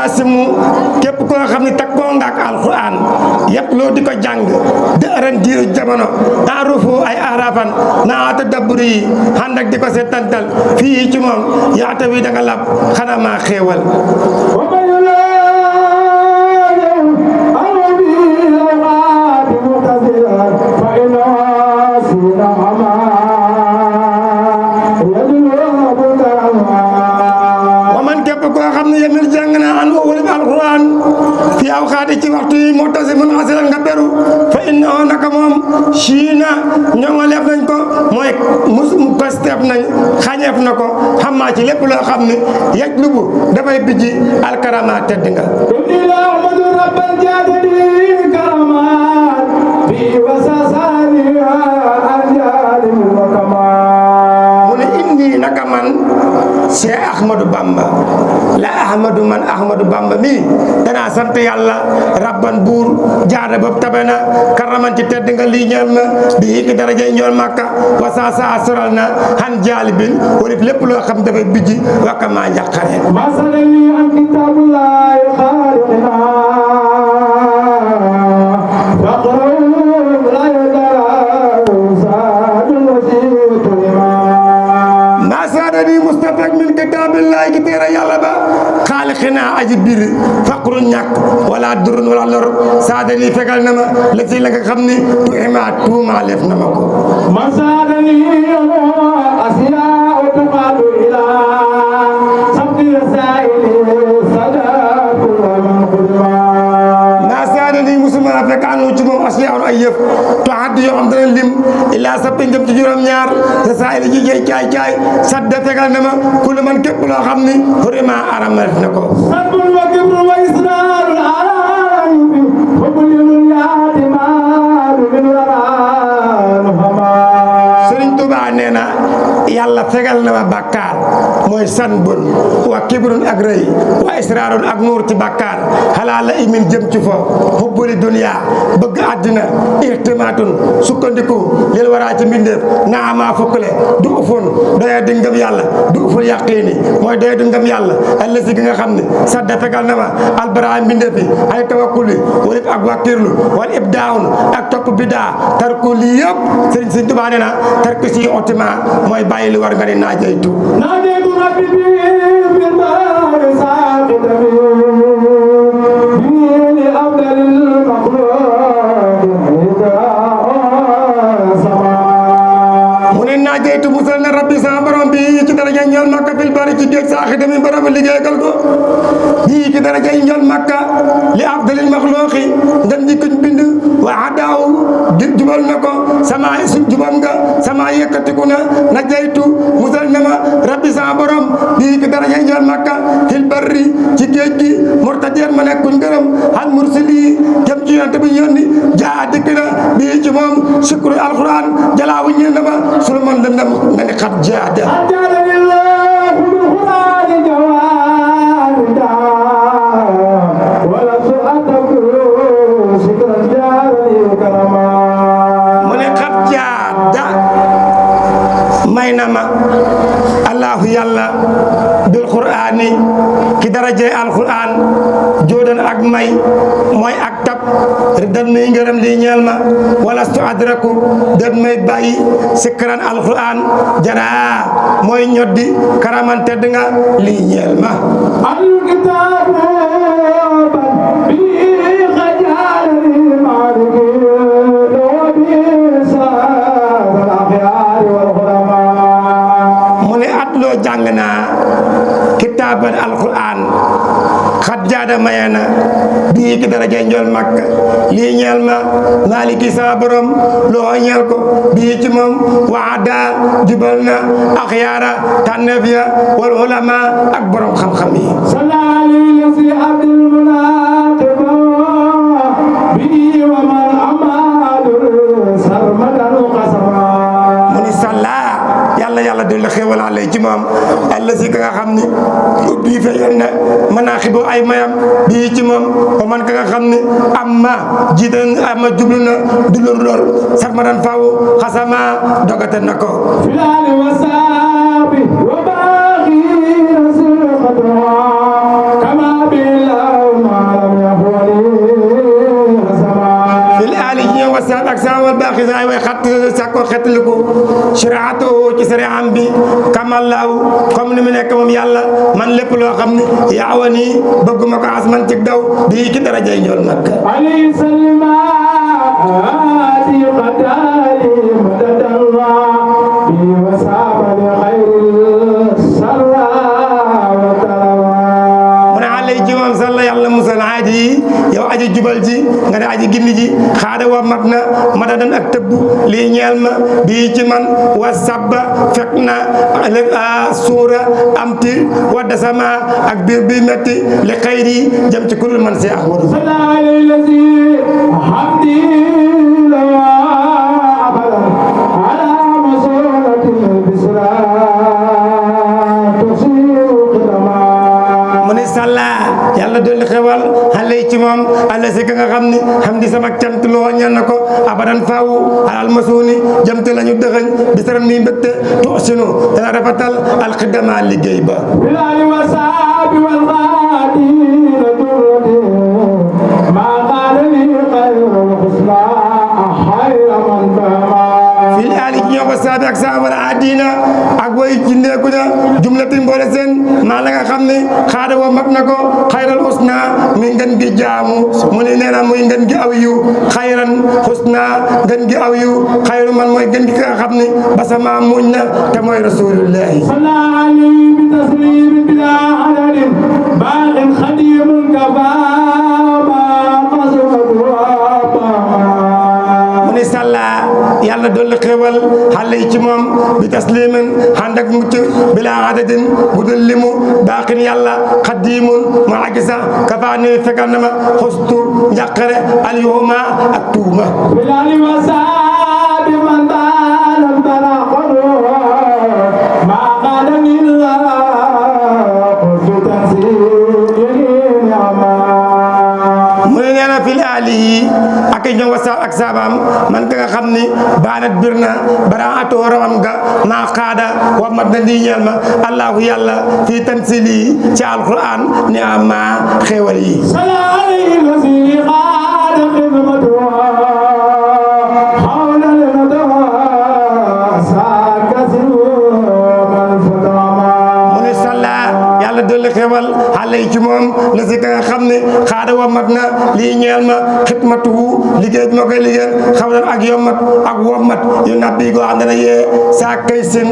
D: simu képp koo xam ne takkoo nga ak alquran yëpp loo di ko jàng dëran diiru jamono arufu ay arafan naa tadabbur yi ànd ak di ko seetantal fii ci moom yaata wi da nga lab xanaa maa xéewal fi aw xaati ci waxtu yi moo tase mën xasilan nga beru fa inna naka moom siina ñoŋaleef nañ ko mooy mu kosteef nañ xañeef na ko xamaa ci lépp loo xam ne yaj lubu dafay bijji alkarama tedd nga
B: رب الجاد لي كرمان في وساسانها
D: Ahmadou Bamba la Ahmadou man Ahmadou Bamba mi danaa sant yàlla rabban buur jaada bopp tabe na karaman ci tedd nga lii ñeel ma bi ki darajay njool Makka wasa sa soral na han jaalibin walif lépp loo xam dafay bijji wakka maa njàqare
B: masalani an kitabullahi xaaliqina
D: di mustafak min kitabillahi ki téere yàlla ba xaalixina aji biir faqru ñàkk wala durun wala lor saadani fegal na ma la ci la nga xam ni tuima tuuma lef na ma ko
B: man saadani asiya wa tuqalu ila sabti rasaili sadaqu man qudma
D: na saadani musuma fekk anu ci moom asiya ay yëf to haddi yoo xam dana lim ila sabti jëm ci juróom ñaar rasaili ji jey caay sadda fegal na ma ku lu man képp loo xam ni xurima aramal na ko
B: sabul wa kibru wa israrul arabi wa kullul yatimaru min waral hama
D: Sëriñ Tuubaa nee na yàlla fegal na ma bàkkaar mooy san bon wa kibrun ak rëy wa israarun ak nuur ci bàkkaar xalaa la imin jëm ci fo xubbuli dunya bëgg àddina irtimaatun sukkandiku lil waraa ci mbindeef naa maa fukkale du ufun doye di ngëm yàlla du uful yaqiini mooy doye di ngëm yàlla alla si gi nga xam ne sadda fegal na ma albara mbindeef yi ay tawakkuli walif ak wàkkirlu wal ibdaawun ak topp bidaa tarku lii yëpp Sëriñ Tuubaa nee na tarku si otima mooy bàyyi lu war nga ni naajaytu
B: naajaytu rabbi bi fil bahri saqitami bi afdalil
D: mu ne naajaytu musal na rabbi sama borom bi ci daraja ñool Makka fil bahri ci géej saqitami borom liggéeyal ko bii ci daraja ñool Makka li afdalil maxluqi ngeen ñi kuñ bind wa adaaw jubal na ko sama jubal nga sama yëkkatiku na najaytu musal na ma rabbi sama borom bii ci daraja ñool Makka fil barri ci géej gi murtadiyan ma nekk kuñ gërëm al mursili jëm ci yonent bi yónni jaa dikk na bii ci moom sukru alquran jalaawu ñeel na ma sulu man lëndam nga ni xat jaada mu ne xat jaada may na ma allahu yàlla bil qur'ani ki daraje alquran joodan ak may mooy ak tab dan may ngërëm lii ñeel ma wala stu adraku dan may bàyyi sikran alquran jaraa mooy ñoddi karaman tedd nga lii ñeel ma jàng naa kitaaban alquran xat jaada mayana bii ki daraja njool Makka lii ñeel ma maliki sama borom loo ñeel ko bii ci moom waada jubal na axyaara tànneef ya wal ulama ak borom xam-xam yi mu ni salla yàlla dolli xéewal ale ci moom alla si ka nga xam ni bii feeñal na manaaxibu ay mayam bii ci moom ba man ka nga xam ni amma jiite amma jublu na du lor lor sax ma daan faaw xasama dogate na ko filali wasabi wa baaxi kama bilaw maalam yaxwali fil ali ñëw wasaab ak sama wal baaxi ay way xat sàkko xetliku shiraatu ci sariam bi kamallaaw comme ni mu nekk moom yàlla man lépp loo xam ne yaawa nii bëgguma ko asman ci daw bii ci darajay njool Makka alayhi salamaati qadali madadallah bi wasaba li xayril sarra wa talawa mu ne alay ci moom salla yàlla musal aadi yow aji jubal ji nga ne aji gindi ji xaada wa mat na madadan ak tëbb lii ñeel ma bii ci man wa sabba fekk na suura amti wadda sama ak biir bi metti li xayri jëm ci kulul man si ahmadu mu ne salla yàlla dolli xewal xale yi ci moom alla si ka nga xam ni xam di sama cant loo ñaan na ko abadan faawu alal masuuni jëmte la ñu dëxëñ bi saran mi mbégte tuxsinu dana rafetal alxidama liggéey ba
B: bilali wa saabi wal qaadina durdi ma qaala li xayra wa xusna xayra man bama
D: fil aali ci ñoo ko saabi ak saa wala adina ak way jindeeku na jumlati mboole seen maa la nga xam ne xaada woo mag na ko xayral usna muy ngeen gi jaamu mu ne nee na muy ngeen gi aw yiw xayran usna ngeen gi aw yiw xayru man mooy ngeen gi nga xam ne basama muñ na te mooy rasulullahi
B: salla alayhi bi taslim bila adadin baaxin xadimun kafaama
D: mu ne salla yàlla dolli xéewal xale yi ci moom bi taslimin ànd ak mucc bila adadin bu dul limu baaxin yàlla xadimun ma agi sax kafaani fekkal na ma xustu njàqare alyuma ak tuuma
B: bilali wa saabi man baalam dara xodo ma qaala illa xustu tansiini ama
D: mu ne nee na fil aalihi ak ñoom wasa ak saabaam man ka nga xam ni baanat bir na bara atoo rawam ga maa xaada wa mat na lii ñeel ma allahu yàlla fii tansili ci alquran ni am maa xéewal yi
B: salla alayhi lasi qaada xidmatu xawla lnadawa saakasiru man fatama
D: mu ne salla yàlla dolli xéewal xale yi ci moom la si ka nga xam ne xaada wa mat na lii ñeel ma xidmatuhu liggéey bi ma koy liggéeyal xawlan ak yommat ak wommat yu nabbi goo xam ne yee saa kay seen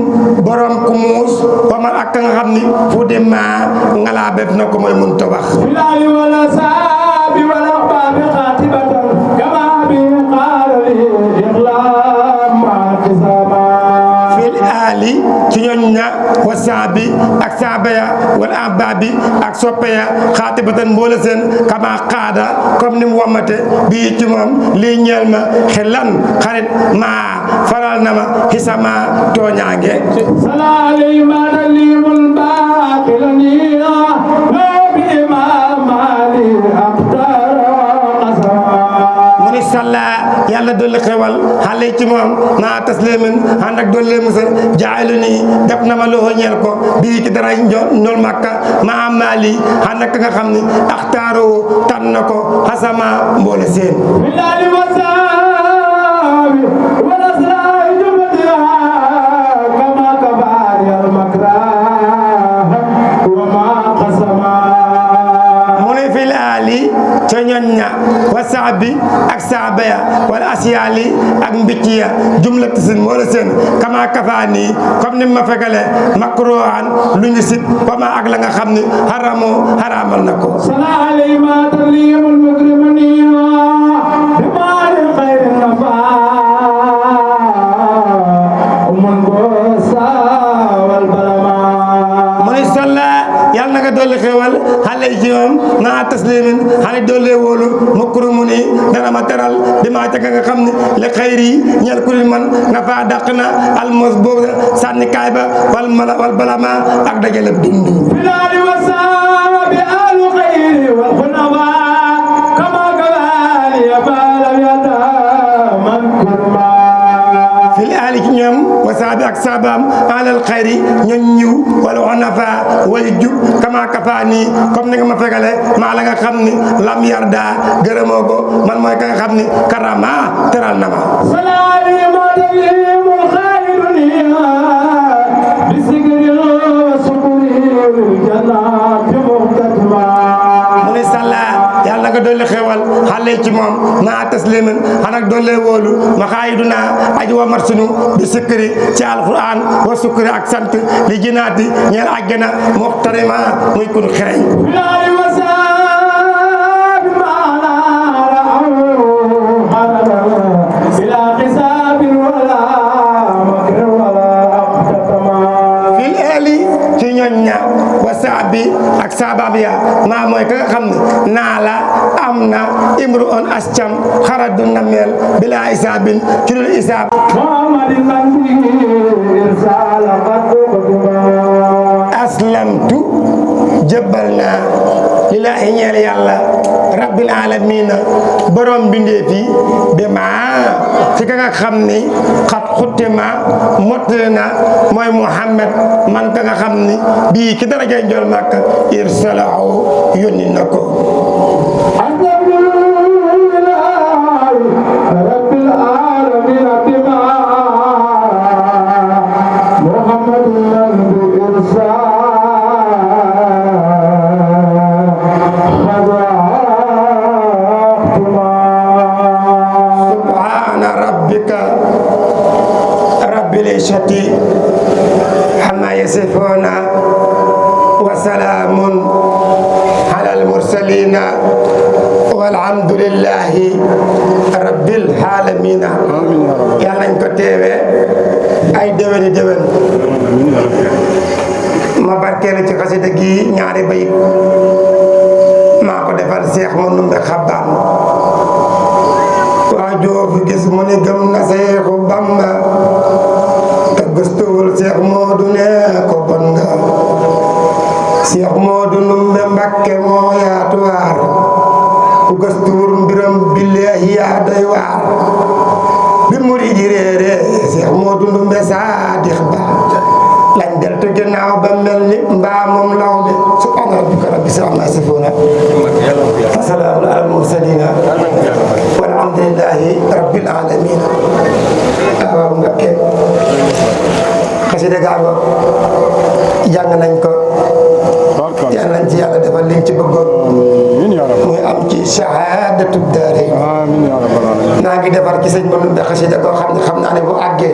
D: borom ku muus wamat ak ka nga xam ni fu dem maa ngalaa bépp na ko mooy mun tabax
B: bilali wala saabi wala baabi xaatibatan kama bi qaala li ixlaam ma xisama
D: fil aali ci ñooñ ña wa saabi ak saaba ya wala abaabi ak soppe ya xaatibatan mboole seen kama xaada comme ni mu wamate bii ci moom lii ñeel ma xelan xarit maa faral na ma xisama tooñaange
B: salla alayhi ma talimul baaqilaniya loo bi maamali aqtara qasama
D: mu ni salla yàlla dolli xewal xale ci moom naa taslimin ànd ak dolli musal jaalu nii def na ma loxo ñeel ko bii ci dara ñool makka maa maali ànd ak nga xam ni axtaaroo tànn na ko xasama mboole seen
B: bilali wa saabi wa nasraay jumatiha kama kabaari al makrah wa ma qasama
D: mu ne fil aali ca ñoñ ña wa saabi ak saaba ya wala asiyaali ak mbicc ya jumla tisin moo la seen kama kafaani comme ni ma fekkale makruhan lu ñu sit wama ak la nga xam ni xaramoo xaraamal na ko
B: salla alayhi ma talimul mukrimaniya bimaali xayri nafa umul bosa wal balama
D: mu ne salla yàlla na nga dolli xewal xale yi ci ñoom naa taslimin xale dolli wóolu mukru mu ni dana ma teral bi maa ca nga xam ne li xayri ñeel ku man na faa dàq na almos boobu sànni kaay ba wal balama ak dajale dundu
B: bilali wa saabi alu xayri wal xunawa kama kabali balam yata man kurma
D: fil aali ci ñoom wa saabi ak saabaam alal xayri ñoom ñiw wala xonafa way jub kama kafaani comme ni nga ma fegale maa la nga xam ni lam yarda gërëmoo ko man mooy ka nga xam ni karama teral na ma
B: salla alayhi ma talimul xayruniya bisikri sukuri jannati muxtatima
D: mu ne salla yàlla nga dolli xewal xale ci moom naa taslimin xanak dolli wóolu ma xaayidu naa aji wa mat sunu bi sikkiri ci alquran wa sukkuri ak sant li jinaati ñeel àjjana muxtarima muy kun xereñ
B: bilali wa saabi maana raaw xarala bila xisaabin wala makr wala aqtatama
D: fil eeli ci ñoñ ña wa saabi ak saabaam ya maa mooy ka nga xam ne naa la am na imru on ascam xaradu na meel bila isaabin ci dul isaab
B: muhammadin man bi irsala qad qutuma
D: aslamtu jébbal naa lillaahi ñeel yàlla rabbil alamina borom bindee fi bi ma ci ka nga xam ni xat xutte ma mottali na mooy Muhammad man ka nga xam ni bii ki darajay njool màkk irsalahu yónni na ko
B: rabbil alamin bima Muhammadun bi irsal
D: bilishati amma yasifuna wa salamun ala al-mursalina walhamdulillahi rabbil alamin yàlla nañ ko teewe ay déwéni déwén ma barkeelu ci xasida gi ñaari bayit maa ko defal Seex mu numbe xabbaan waa joofu gis mu ni gëm na Seexu Bamba te gëstuwul Seex Moodu ne ko bon nga Seex Moodu numbe Mbakke moo yaatu waar ku gëstuwul mbiram billaahi yaa doy waar bi murid yi réere Seex Moodu numbe saadix ba lañ deltu ginnaaw ba mel ni mbaa moom law de subhaana rabbika rabbil izzati ammaa yasifuuna wa salaamun alal mursaliina walhamdulillahi rabbil aalamiin waaw nga kenn xasida gaago jàng nañ ko yal nañ ci yàlla defal liñ ci bëggoon muy am ci shahaadatu daarayn naa ngi defar ci sëñ ba numbe xasida koo xam ne xam naa ne bu àggee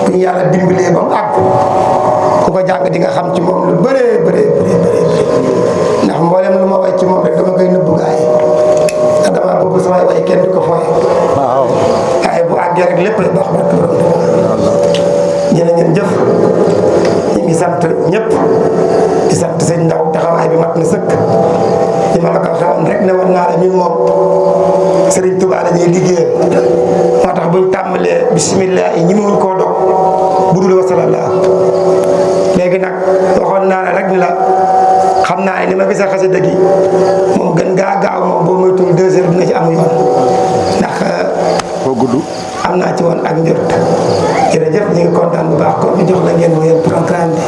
D: bu ñu yàlla dimbalee ba mu àgg ku ko jàng di nga xam ci moom lu bëree bëree ndax mboolem lu ma way ci moom rek dama koy nëbbu gaa yi ndax dama bëgg samay way kenn du ko fooye waaye bu àggee rek lépp la baax barke borom jërë ngeen jëf ñu ngi sant ñëpp di sant sëñ Ndaw taxawaay bi mat na sëkk li ma la ko xawoon rek ne war naa la ñun moom Serigne Touba la ñuy liggéeyal moo tax buñ tàmbalee bisimilah yi ñi mënuñ koo dog bu dul wasalalaa léegi nag waxoon naa la rek ni la xam naa ne ni ma gisee xasida gi moom gën gaa gaaw moom boo moytuwul 2 heures dina ci am yoon ndax
C: boo gudd
D: am naa ci woon ak njort jërëjëf ñu ngi kontaan bu baax kon ñu jox la ngeen wéyal programme bi.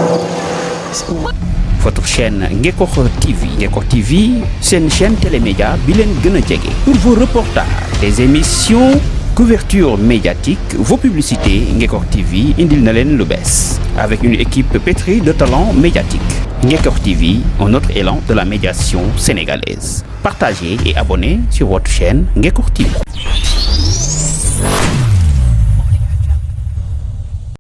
A: Votre chaîne Ngekokh TV. Ngekokh TV, c'est une chaîne télémédia bilen gëna jege. Pour vos reportages, des émissions, couverture médiatique, vos publicités, Ngekokh TV indil na len lu bees. Avec une équipe pétrie de talents médiatiques. Ngekokh TV, un autre élan de la médiation sénégalaise. Partagez et abonnez sur votre chaîne Ngekokh TV.